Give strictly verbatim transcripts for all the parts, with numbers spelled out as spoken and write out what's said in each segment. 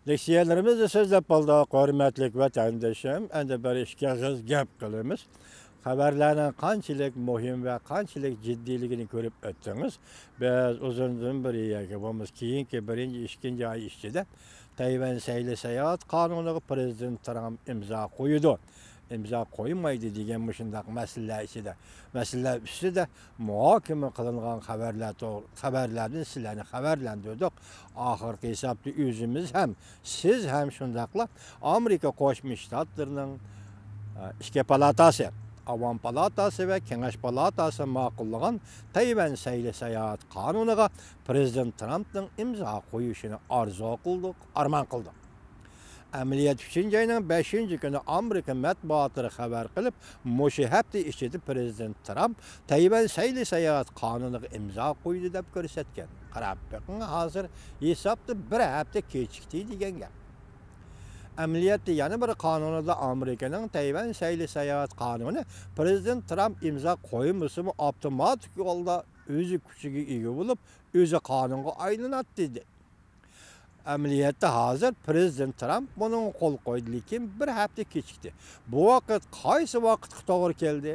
لېكسىيەلىرىمىزنى سۆزلەپ بولدۇق، ھۆرمەتلىك ۋەتەندىشىم. ئەمدى بىر ئىككى ئېغىز گەپ قىلىمىز. خەۋەرلەرنىڭ قانچىلىك مۇھىم ۋە قانچىلىك جىددىيلىكىنى كۆرۈپ ئۆتتىڭىز. بىز ئۇزۇندىن بېرى ياكى بولمىسا كېيىنكى بىرىنچى، ئىككىنچى ئاي ئىچىدە تەيۋەن سەيلە ساياھەت قانۇنىغا پىرېزىدېنت ترامپ ئىمزا قويىدۇ، ئىمزا قويمايدۇ دېگەن مۇشۇنداق مەسىلىلەر ئىچىدە، مەسىلىلەر ئۈستىدە مۇھاكىمە قىلىنغان خەۋەرلەر توغ-، خەۋەرلەردىن سىلەرنى خەۋەرلەندۈردۇق. ئاخىرقى ھېسابتا ئۆزىمىز ھەم، سىز ھەم شۇنداقلا ئامېرىكا قوشما شتاتلىرىنىڭ، ئە، ئىككى پالاتاسى، ئاۋام پالاتاسى ۋە كېڭەش پالاتاسى ماقۇللىغان تەيۋەن سەيلە ساياھەت قانۇنىغا پىرېزىدېنت ترامپنىڭ ئىمزا قويۇشىنى ئارزۇ قىلدۇق، ئارمان قىلدۇق. ئەمەلىيەتتە ئۈچىنچى ئاينىڭ بەشىنچى كۈنى ئامېرىكا مەتبۇئاتلىرى خەۋەر قىلىپ، مۇشۇ ھەپتە ئىچىدە پىرېزىدېنت ترامپ تەيۋەن سەيلە ساياھەت قانۇنىغا ئىمزا قويدى دەپ كۆرسەتكەن. قاراپ بېقىڭ، ھازىر ھېسابتا بىر ھەپتە كېچىكتى دېگەن گەپ. ئەمەلىيەتتە يەنە بىر قانۇنىدا ئامېرىكىنىڭ تەيۋەن سەيلە ساياھەت قانۇنى پىرېزىدېنت ترامپ ئىمزا قويمىسىمۇ ئاپتوماتىك ھالدا ئۆزى كۈچىگە ئىگە بولۇپ، ئۆزى قانۇنغا ئايلىناتتى. ئەمەلىيەتتە ھازىر پىرېزىدېنت ترامپ بۇنىڭغا قول قويدى، لېكىن بىر ھەپتە كېچىكتى. بۇ ۋاقىت قايسى ۋاقىتقا توغرا كەلدى؟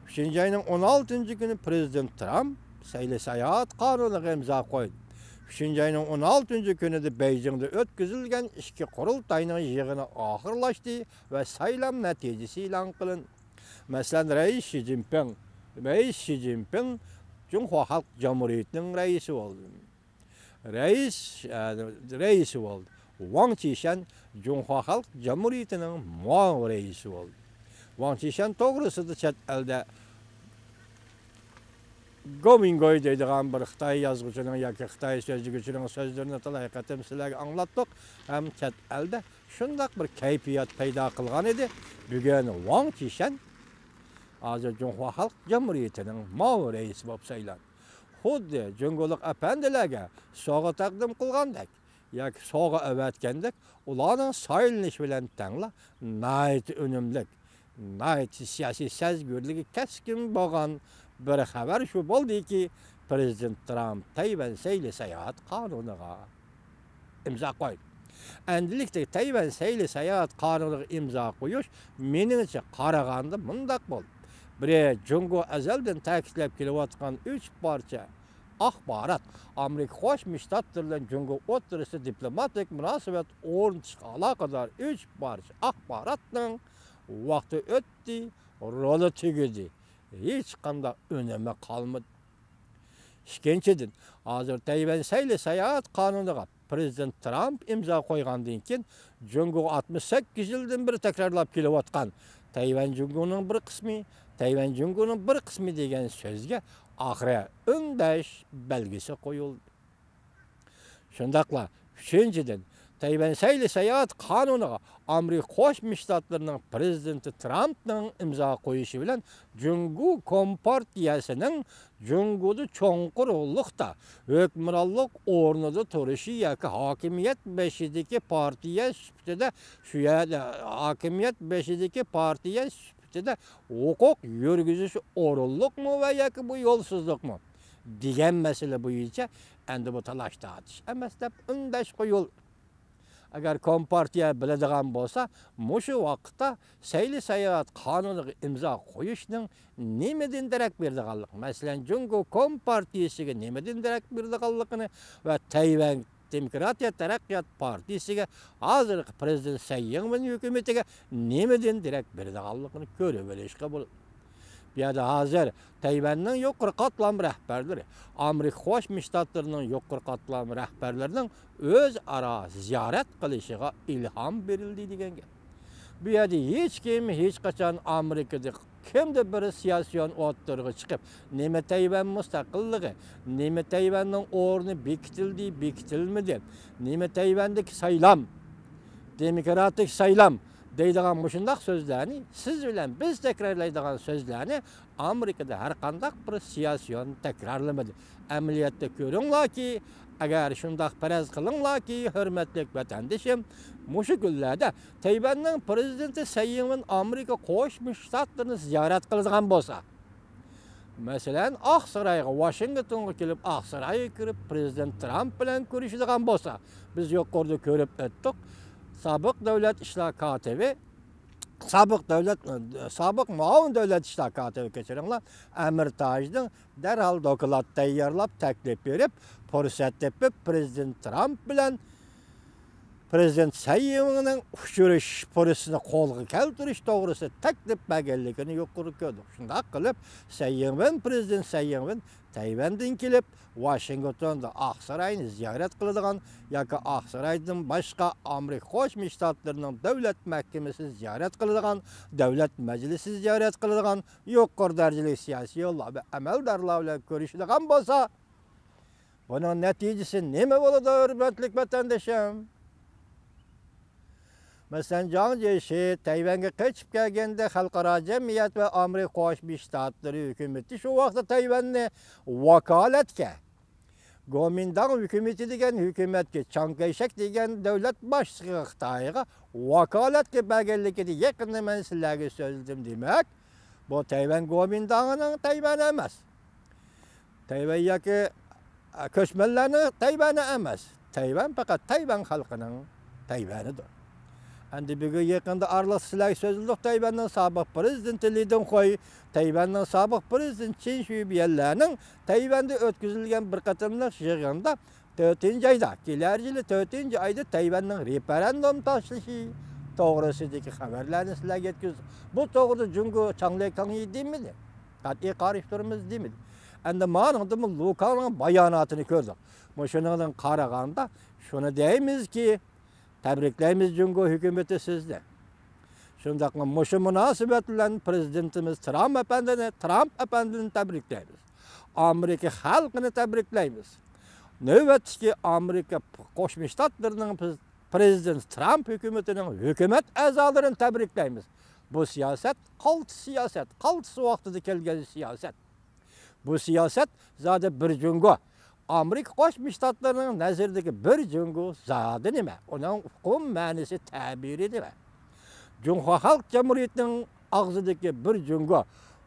ئۈچىنچى ئاينىڭ ئون ئالتىنچى كۈنى پىرېزىدېنت ترامپ سەيلە ساياھەت قانۇنىغا ئىمزا قويدى. ئۈچىنچى ئاينىڭ ئون ئالتىنچى كۈنىدە بېيجىڭدا ئۆتكۈزۈلگەن ئىككى قۇرۇلتاينىڭ يىغىنى ئاخىرلاشتى ۋە سايلام نەتىجىسى ئېلان قىلىندى. مەسىلەن، رەئىس شى جىنپىڭ، رەئىس شى جىنپىڭ جۇڭخۇا خەلق جۇمھۇرىيىتىنىڭ رەئىسى بولدى. رەئىس، ئە، رەئىسى بولدى. ۋاڭ چىشەن جۇڭخۇا خەلق جۇمھۇرىيىتىنىڭ مۇئاۋىن رەئىسى بولدى. ۋاڭ چىشەن توغرىسىدا چەت ئەلدە گو مىڭگوي دەيدىغان بىر خىتاي يازغۇچىنىڭ ياكى خىتاي سۆزلىگۈچىنىڭ سۆزلىرىنى تالاي قېتىم سىلەرگە ئاڭلاتتۇق ھەم چەت ئەلدە شۇنداق بىر كەيپىيات پەيدا قىلغان ئىدى. بۈگۈن ۋاڭ چىشەن ھازىر جۇڭخۇا خەلق جۇمھۇرىيىتىنىڭ مۇئاۋىن رەئىسى بولۇپ سايلاندى. خۇددى جۇڭگولۇق ئەپەندىلەرگە سوۋغا تەقدىم قىلغاندەك ياكى سوۋغا ئەۋەتكەندەك، ئۇلارنىڭ سايلىنىشى بىلەن تەڭلا ناھايىتى ئۈنۈملۈك، ناھايىتى سىياسىي سەزگۈرلۈكى كەسكىن بولغان بىر خەۋەر شۇ بولدىكى، پىرېزىدېنت ترامپ تەيۋەن سەيلە ساياھەت قانۇنىغا ئىمزا قويدى. ئەمدىلىكتە تەيۋەن سەيلە ساياھەت قانۇنىغا ئىمزا قويۇش، مېنىڭچە قارىغاندا مۇنداق بولدى. بىرى، جۇڭگو ئەزەلدىن تەكىتلەپ كېلىۋاتقان ئۈچ پارچە ئاخبارات، ئامېرىكا قوشما شتاتلىرى بىلەن جۇڭگو ئوتتۇرىسىدا دىپلوماتىك مۇناسىۋەت ئورنىتىشقا ئالاقىدار ئۈچ پارچە ئاخباراتنىڭ ۋاقتى ئۆتتى، رولى تۈگىدى. ھېچقانداق ئۈنۈمى قالمىدى. ئىككىنچىدىن، ھازىر تەيۋەن سەيلە ساياھەت قانۇنىغا پىرېزىدېنت ترامپ ئىمزا قويغاندىن كېيىن، جۇڭگو ئاتمىش سەككىز يىلدىن بېرى تەكرارلاپ كېلىۋاتقان تەيۋەن جۇڭگونىڭ بىر قىسمى، تەيۋەن جۇڭگونىڭ بىر قىسمى دېگەن سۆزگە ئاخىرى ئۈندەش بەلگىسى قويۇلدى. شۇنداقلا، ئۈچىنچىدىن، تەيۋەن سەيلە ساياھەت قانۇنىغا ئامېرىكا قوشما شتاتلىرىنىڭ پىرېزىدېنتى ترامپنىڭ ئىمزا قويۇشى بىلەن جۇڭگو كومپارتىيەسىنىڭ جۇڭگودا چوڭقۇرلۇقتا ھۆكۈمرانلىق ئورنىدا تۇرۇشى ياكى ھاكىمىيەت بېشىدىكى پارتىيە سۈپىتىدە، شۇ يەردە ھاكىمىيەت بېشىدىكى پارتىيە سۈپىتىدە ھوقۇق يۈرگۈزۈش ئورۇنلۇقمۇ ۋە ياكى بۇ يولسىزلىقمۇ دېگەن مەسىلە بويىچە ئەمدى بۇ تالاش تارتىش ئەمەس دەپ ئۈندەش قويۇلدى. ئەگەر كومپارتىيە بىلىدىغان بولسا، مۇشۇ ۋاقىتتا سەيلە ساياھەت قانۇنىغا ئىمزا قويۇشنىڭ نېمىدىن دېرەك بېرىدىغانلىقى، مەسىلەن، جۇڭگو كومپارتىيىسىگە نېمىدىن دېرەك بېرىدىغانلىقىنى ۋە تەيۋەن دېموكراتىيە تەرەققىيات پارتىيىسىگە، ھازىرقى پىرېزىدېنت سەي يىڭۋېن ھۆكۈمىتىگە نېمىدىن دېرەك بېرىدىغانلىقىنى كۆرۈۋېلىشقا بولىدۇ. بۇ يەردە ھازىر تەيۋەننىڭ يۇقىرى قاتلام رەھبەرلىرى، ئامېرىكا قوشما شتاتلىرىنىڭ يۇقىرى قاتلام رەھبەرلىرىنىڭ ئۆزئارا زىيارەت قىلىشىغا ئىلھام بېرىلدى دېگەن گەپ. بۇ يەردە ھېچكىم ھېچقاچان ئامېرىكىدا كىمدە بىر سىياسىيون ئوتتۇرىغا چىقىپ، نېمە تەيۋەن مۇستەقىللىقى، نېمە تەيۋەننىڭ ئورنى بېكىتىلدى، بېكىتىلمىدى، نېمە تەيۋەندىكى سايلام، دېموكراتىك سايلام دەيدىغان مۇشۇنداق سۆزلەرنى، سىز بىلەن بىز تەكرارلايدىغان سۆزلەرنى ئامېرىكىدا ھەر قانداق بىر سىياسىيون تەكرارلىمىدى. ئەمەلىيەتتە كۆرۈڭلاركى، ئەگەر شۇنداق پەرەز قىلىڭلاركى، ھۆرمەتلىك ۋەتەندىشىم، مۇشۇ كۈنلەردە تەيۋەننىڭ پىرېزىدېنتى سەي يىڭۋېن ئامېرىكا قوشما شتاتلىرىنى زىيارەت قىلىدىغان بولسا، مەسىلەن، ئاقسارايغا، ۋاشىنگتونغا كېلىپ، ئاقسارايغا كىرىپ، پىرېزىدېنت ترامپ بىلەن كۆرۈشىدىغان بولسا، بىز يۇقىرىدا كۆرۈپ ئۆتتۇق، سابىق دۆلەت ئىشلار كاتىپى، سابىق دۆلەت، سابىق مۇئاۋىن دۆلەت ئىشلار كاتىپى، كەچۈرۈڭلار، ئەمىر تاجنىڭ دەرھال دوكلات تەييارلاپ، تەكلىپ بېرىپ، پۇرسەت تېپىپ، پىرېزىدېنت ترامپ بىلەن پىرېزىدېنت سەي يىڭۋېننىڭ ئۇچرىشىش پۇرسىتىنى قولغا كەلتۈرۈش توغرىسىدا تەكلىپ بەرگەنلىكىنى يۇقىرىدا كۆردۇق. شۇنداق قىلىپ، سەي يىڭۋېن، پىرېزىدېنت سەي يىڭۋېن تەيۋەندىن كېلىپ، ۋاشىنگتوندا ئاقساراينى زىيارەت قىلىدىغان ياكى ئاقسارايدىن باشقا ئامېرىكا قوشما شتاتلىرىنىڭ دۆلەت مەھكىمىسىنى زىيارەت قىلىدىغان، دۆلەت مەجلىسىنى زىيارەت قىلىدىغان، يۇقىرى دەرىجىلىك سىياسىيونلار ۋە ئەمەلدارلار بىلەن كۆرۈشىدىغان بولسا، بۇنىڭ نەتىجىسى نېمە بولىدۇ، ھۆرمەتلىك ۋەتەندىشىم؟ مەسىلەن، جاڭ جيېشى تەيۋەنگە قېچىپ كەلگەندە، خەلقئارا جەمئىيەت ۋە ئامېرىكا قوشما شتاتلىرى ھۆكۈمىتى شۇ ۋاقىتتا تەيۋەننى ۋاكالەتكە، گومىنداڭ ھۆكۈمىتى دېگەن ھۆكۈمەتكە، چاڭ كەيشەك دېگەن دۆلەت باشلىقىغا، خىتايغا ۋاكالەتكە بەرگەنلىكىنى يېقىندا مەن سىلەرگە سۆزلىدىم. دېمەك، بۇ تەيۋەن گومىنداڭىنىڭ تەيۋەنى ئەمەس. تەيۋەن ياكى، ئە، كۆچمەنلەرنىڭ تەيۋەنى ئەمەس. تەيۋەن پەقەت تەيۋەن خەلقىنىڭ تەيۋەنىدۇر. ئەمدى بۈگۈن يېقىندا ئارىلىق سىلەرگە سۆزلىدۇق، تەيۋەننىڭ سابىق پىرېزىدېنتى لى دېڭخۇي، تەيۋەننىڭ سابىق پىرېزىدېنتى چىن شۈيبىيەنلەرنىڭ تەيۋەندە ئۆتكۈزۈلگەن بىر قېتىملىق يىغىندا تۆتىنچى ئايدا، كېلەر يىلى تۆتىنچى ئايدا تەيۋەننىڭ رېفېرېندۇم تاشلىشى توغرىسىدىكى خەۋەرلەرنى سىلەرگە يەتكۈزدۇق. بۇ توغرىدا جۇڭگو چاڭ لېكاڭيى دېمىدى. قەتئىي قارشى تۇرىمىز دېمىدى. ئەمدى مانىڭدىمۇ لۇ كاڭنىڭ باياناتىنى كۆردۇق. مۇشۇنىڭدىن قارىغاندا، شۇنى دەيمىزكى، تەبرىكلەيمىز جۇڭگو ھۆكۈمىتى سىزنى. شۇنداقلا مۇشۇ مۇناسىۋەت بىلەن پىرېزىدېنتىمىز ترامپ ئەپەندىنى، ترامپ ئەپەندىنى تەبرىكلەيمىز. ئامېرىكا خەلقىنى تەبرىكلەيمىز. نۆۋەتتىكى ئامېرىكا قوشما شتاتلىرىنىڭ پىز-، پىرېزىدېنت ترامپ ھۆكۈمىتىنىڭ ھۆكۈمەت ئەزالىرىنى تەبرىكلەيمىز. بۇ سىياسەت قالتىس سىياسەت، قالتىس ۋاقتىدا كەلگەن سىياسەت. بۇ سىياسەت زادى بىر جۇڭگو. ئامېرىكا قوشما شتاتلىرىنىڭ نەزىرىدىكى بىر جۇڭگو زادى نېمە؟ ئۇنىڭ ئۇقۇم مەنىسى، تەبىرى نېمە؟ جۇڭخۇا خەلق جۇمھۇرىيىتىنىڭ ئاغزىدىكى بىر جۇڭگو،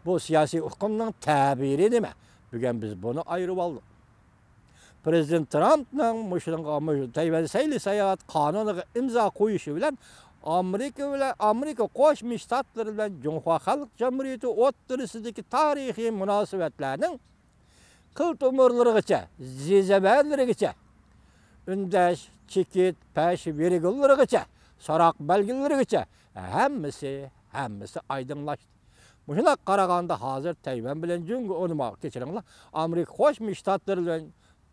بۇ سىياسىي ئۇقۇمنىڭ تەبىرى نېمە؟ بۈگۈن بىز بۇنى ئايرىۋالدۇق. پىرېزىدېنت ترامپنىڭ مۇشۇنىڭغا، مۇشۇ تەيۋەن سەيلە ساياھەت قانۇنىغا ئىمزا قويۇشى بىلەن ئامېرىكا بىلەن، ئامېرىكا قوشما شتاتلىرى بىلەن جۇڭخۇا خەلق جۇمھۇرىيىتى ئوتتۇرىسىدىكى تارىخىي مۇناسىۋەتلەرنىڭ قىل تومۇرلىرىغىچە، زىزەۋەلىرىگىچە، ئۈندەش، چېكىت، پەش، ۋىرگۇللىرىغىچە، سوراق بەلگىلىرىگىچە ھەممىسى، ھەممىسى ئايدىڭلاشتى. مۇشۇنداق قارىغاندا، ھازىر تەيۋەن بىلەن جۇڭگو، ئۇنىمۇ كەچۈرۈڭلار، ئامېرىكا قوشما شتاتلىرى بىلەن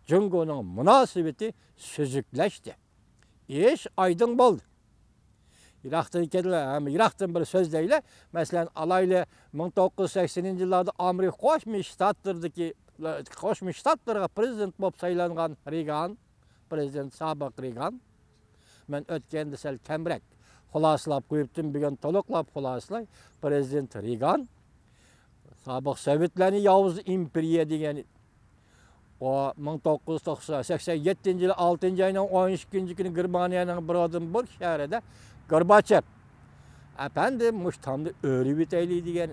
جۇڭگونىڭ مۇناسىۋىتى سۈزۈكلەشتى. ئىش ئايدىڭ بولدى. يىراقتىن كېلىپ، ھەم يىراقتىن بىر سۆزلەيلى. مەسىلەن، ئالايلى، مىڭ توققۇز يۈز سەكسىنىنچى يىللاردا ئامېرىكا قوشما شتاتلىرىدىكى، قوشما شتاتلىرىغا پىرېزىدېنت بولۇپ سايلانغان رېگان، پىرېزىدېنت سابىق رېگان. مەن ئۆتكەندە سەل كەمرەك خۇلاسىلاپ قويۇپتىم، بۈگۈن تولۇقلاپ خۇلاسىلاي. پىرېزىدېنت رېگان سابىق سوۋېتلارنى ياۋۇز ئىمپېرىيە دېگەن ئۇ مىڭ توققۇز يۈز توقسان، سەكسەن يەتتىنچى يىلى ئالتىنچى ئاينىڭ ئون ئىككىنچى كۈنى گېرمانىيەنىڭ برودېنبۇرگ شەھىرىدە گورباچېف ئەپەندى مۇشۇ تامنى ئۆرۈۋېتەيلى دېگەن.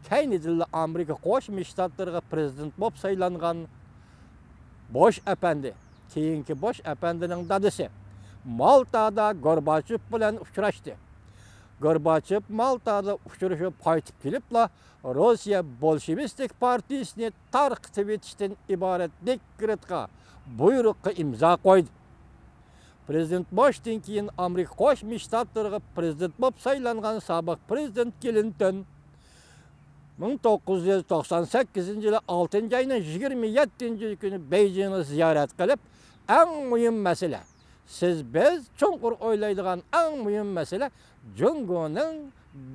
كەينىدىنلا ئامېرىكا قوشما شتاتلىرىغا پىرېزىدېنت بولۇپ سايلانغان بوش ئەپەندى، كېيىنكى بوش ئەپەندىنىڭ دادىسى مالتادا گورباچېف بىلەن ئۇچراشتى. گورباچېف مالتادا ئۇچرىشىپ قايتىپ كېلىپلا، روسىيە بولشېۋىستىك پارتىيىسىنى تارقىتىۋېتىشتىن ئىبارەت دېكرېتقا، بۇيرۇققا ئىمزا قويدى. پىرېزىدېنت بوشتىن كېيىن ئامېرىكا قوشما شتاتلىرىغا پىرېزىدېنت بولۇپ سايلانغان سابىق پىرېزىدېنت كلىنتون مىڭ توققۇز يۈز توقسان سەككىزىنچى يىلى ئالتىنچى ئاينىڭ يىگىرمە يەتتىنچى كۈنى بېيجىڭنى زىيارەت قىلىپ، ئەڭ مۇھىم مەسىلە، سىز بىز چوڭقۇر ئويلايدىغان ئەڭ مۇھىم مەسىلە جۇڭگونىڭ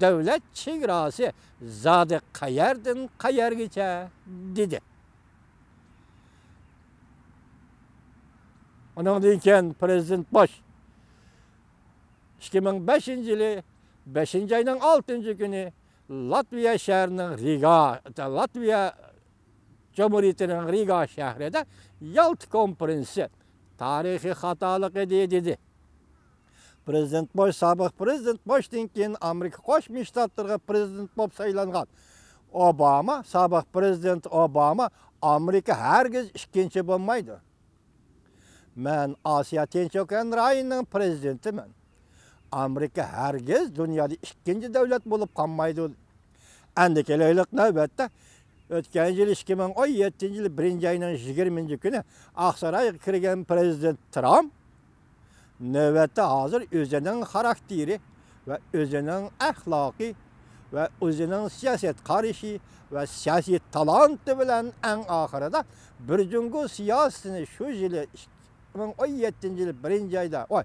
دۆلەت چېگراسى زادى قەيەردىن قەيەرگىچە؟ دېدى. ئۇنىڭدىن كېيىن پىرېزىدېنت بوش ئىككى مىڭ بەشىنچى يىلى بەشىنچى ئاينىڭ ئالتىنچى كۈنى لاتۋىيە شەھىرىنىڭ رىگا، لاتۋىيە جۇمھۇرىيىتىنىڭ رىگا شەھىرىدە يالتا كونفېرېنسى تارىخىي خاتالىق ئىدى، دېدى. پىرېزىدېنت بوش، سابىق پىرېزىدېنت بوشتىن كېيىن ئامېرىكا قوشما شتاتلىرىغا پىرېزىدېنت بولۇپ سايلانغان ئوباما، سابىق پىرېزىدېنت ئوباما، ئامېرىكا ھەرگىز ئىككىنچى بولمايدۇ. مەن ئاسىيا تىنچ ئوكيان رايونىنىڭ پىرېزىدېنتىمەن. ئامېرىكا ھەرگىز دۇنيادا ئىككىنچى دۆلەت بولۇپ قالمايدۇ. ئەندى كېلەيلىك نۆۋەتتە ئۆتكەن يىل ئىككى مىڭ ئون يەتتىنچى يىل بىرىنچى ئاينىڭ يىگىرمىنچى كۈنى ئاقسارايغا كىرگەن پىرېزىدېنت ترامپ نۆۋەتتە ھازىر ئۆزىنىڭ خاراكتېرى ۋە ئۆزىنىڭ ئەخلاقى ۋە ئۆزىنىڭ سىياسەت قارىشى ۋە سىياسىي تالانتى بىلەن ئەڭ ئاخىرىدا بىر جۇڭگو سىياسىتىنى شۇ يىلى ئىككى مىڭ ئون يەتتىنچى يىل بىرىنچى ئايدا، ۋاي،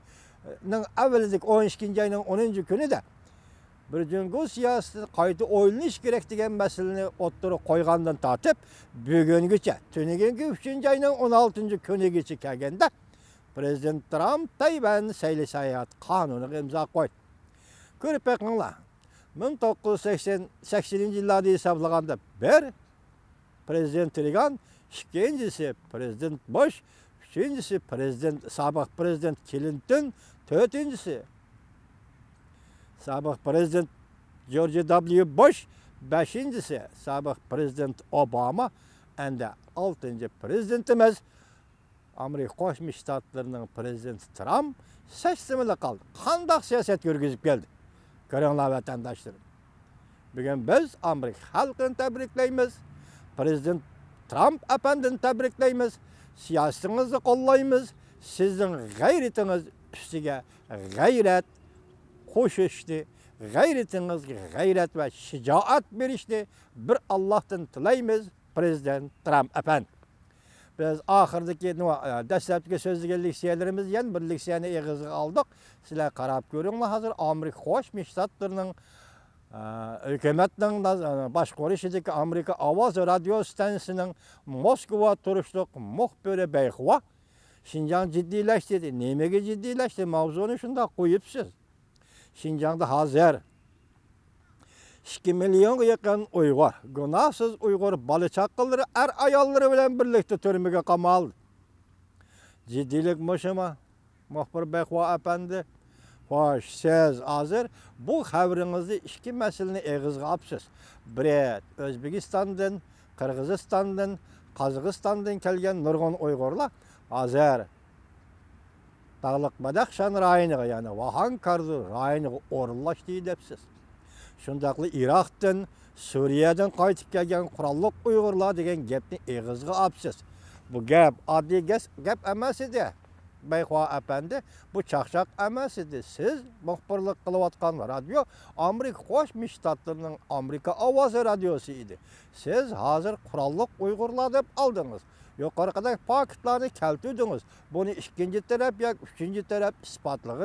نىڭ ئەۋۋىلىدىكى ئون ئىككىنچى ئاينىڭ ئونىنچى كۈنىدە بىر جۇڭگو سىياسىتى قايتا ئويلىنىش كېرەك دېگەن مەسىلىنى ئوتتۇرىغا قويغاندىن تارتىپ، بۈگۈنگىچە، تۈنۈگۈنكى ئۈچىنچى ئاينىڭ ئون ئالتىنچى كۈنىگىچە كەلگەندە، پىرېزىدېنت ترامپ تەيۋەن سەيلە ساياھەت قانۇنىغا ئىمزا قويدى. كۆرۈپ بېقىڭلار، مىڭ توققۇز يۈز سەكسەن، سەكسىنىنچى يىللاردا ھېسابلىغاندا بىر، پىرېزىدېنت رېگان، ئىككىنچىسى پىرېزىدېنت بۇش، ئۈچىنچىسى پىرېزىدېنت، سابىق پىرېزىدېنت كلىنتون، تۆتىنچىسى سابىق پىرېزىدېنت جورج دابليۇ بۇش، بەشىنچىسى سابىق پىرېزىدېنت ئوباما، ئەندى ئالتىنچى پىرېزىدېنتىمىز ئامېرىكا قوشما شتاتلىرىنىڭ پىرېزىدېنتى ترامپ سەسلىمىلا قالدى. قانداق سىياسەت يۈرگۈزۈپ كەلدى؟ كۆرۈڭلار، ۋەتەنداشلىرىم. بۈگۈن بىز ئامېرىكا خەلقىنى تەبرىكلەيمىز. پىرېزىدېنت ترامپ ئەپەندىنى تەبرىكلەيمىز. سىياسىتىڭىزنى قوللايمىز. سىزنىڭ غەيرىتىڭىز ئۈستىگە غەيرەت قوشۇشنى، غەيرىتىڭىزگە غەيرەت ۋە شىجائەت بېرىشنى بىر ئاللاھتىن تىلەيمىز، پىرېزىدېنت ترامپ ئەپەندى. بىز ئاخىرىدىكى، نېمە، دەسلەپتىكى سۆزلىگەن لېكسىيەلىرىمىز يەنە بىر لېكسىيەنى ئېغىزغا ئالدۇق. سىلەر قاراپ كۆرۈڭلار، ھازىر ئامېرىكا قوشما شتاتلىرىنىڭ، ئە، ھۆكۈمەتنىڭ ناز-، باشقۇرۇشىدىكى ئامېرىكا ئاۋازى رادىيو ستانسىسىنىڭ موسكۋا تۇرۇشلۇق مۇخبىرى بەيخۇا، شىنجاڭ جىددىيلەشتى دېدى. نېمىگە جىددىيلەشتى؟ ماۋزۇنى شۇنداق قويۇپسىز. شىنجاڭدا ھازىر ئىككى مىليونغا يېقىن ئۇيغۇر، گۇناھسىز ئۇيغۇر بالا-چاقىلىرى ئەر-ئاياللىرى بىلەن بىرلىكتە تۈرمىگە قامالدى. جىددىيلىك مۇشۇمۇ، مۇخبىر بەيخۇا ئەپەندى؟ خوش، سىز ھازىر بۇ خەۋىرىڭىزدە ئىككى مەسىلىنى ئېغىزغا ئاپسىز. بىرى ئۆزبېكىستاندىن، قىرغىزىستاندىن، قازاقىستاندىن كەلگەن نۇرغۇن ئۇيغۇرلار ھازىر داغلىق بەدەخشان رايونىغا، يەنى ۋاخان كارزۇ رايونىغا ئورۇنلاشتى دەپسىز. شۇنداقلا ئىراقتىن، سۈرىيەدىن قايتىپ كەلگەن قوراللىق ئۇيغۇرلار دېگەن گەپنى ئېغىزغا ئاپسىز. بۇ گەپ ئاددىي گەس-، گەپ ئەمەس ئىدى، بەيخۇا ئەپەندى. بۇ چاقچاق ئەمەس ئىدى. سىز مۇخبىرلىق قىلىۋاتقان رادىيو ئامېرىكا قوشما شتاتلىرىنىڭ ئامېرىكا ئاۋازى رادىيوسى ئىدى. سىز ھازىر قوراللىق ئۇيغۇرلار دەپ ئالدىڭىز. يۇقىرىقىدەك پاكىتلارنى كەلتۈردىڭىز. بۇنى ئىككىنچى تەرەپ ياكى ئۈچىنچى تەرەپ ئىسپاتلىغىنى